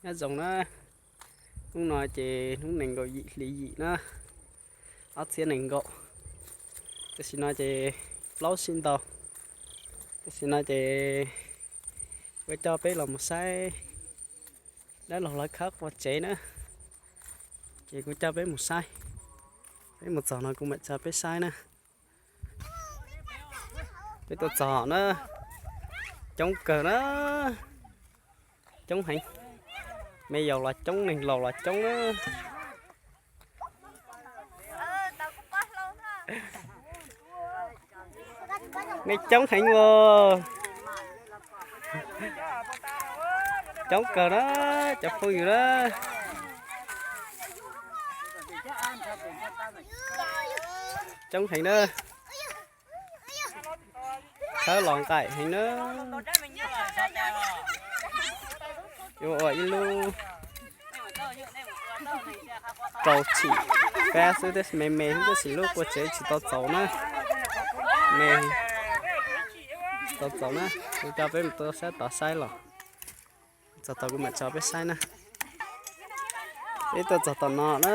Nyob zoo na, hnub no ces hnub nees nkaum yim hli yim na, ob txhiab nees nkaum. Tam sim no ces plaub sij ntau. Tam sim no ces kuv coj peb los mus saib dab laug lawv khawb qua tsev na. Ces kuv coj peb mus saib, peb mus txog no kuv mam tso peb saib na. Peb tuaj txog na, coob kawg na, coob heev. Me yaus los coob, neeg laus los coob na. Nej coob heev os. Coob kawg na, cov phooj ywg na. Coob heev na. Khawb los nqaim heev na. Yuav ua ib lub rau txim fab xwb tab sis me me xwb tab sis lub qua tsev tsis tau txaus na. Me tsis tau txaus na. Kuv coj peb mus tuaj sab tod saib los. Txog tod kuv mam tso peb saib na. Peb tuaj txog tom no na.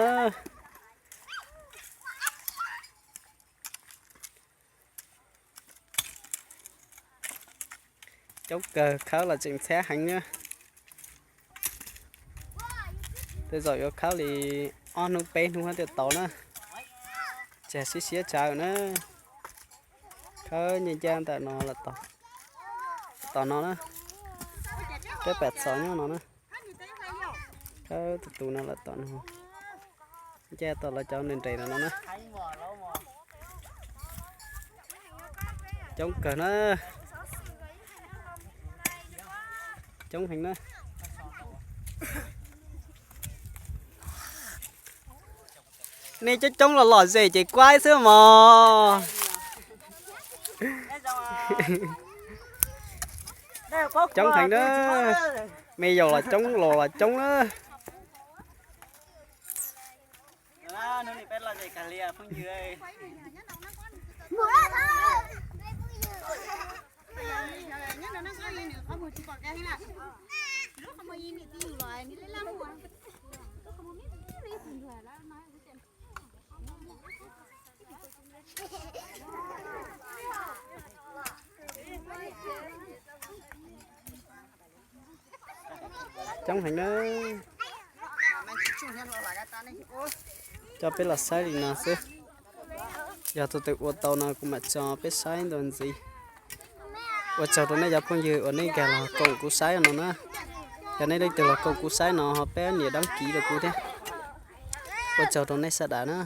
Coob kawg, khawb los tseem ntxhab heev na. Tej zaum yuav khawb li ob hnub peb hnub thiaj tau na. Tseg siab siab tsawv na. Khawb ncaj ncaj ntawm no lawm, tom no na. Peb pam txhos nyob no na. Khawb tus tus no lawm tom no. Ncaj tom lawv cov nres nres no no na. Coob kawg na. Coob heev na. Nej coob coob los lom zem ces kuaib xwb mog. Coob heev na. Me yaus los coob, laus los coob na. Coob heev na. Coj peb los saib li no xwb. Yog tus twg ua tau no kuv mam tso peb saib ntau ntxiv. Ua tsaug rau nej cov phooj ywg uas nej nkag los koom kuv saib no na. Yog nej leej twg los koom kuv saib no ho pab nias dab kiv rau kuv thiab. Ua tsaug rau nej sawv daws na.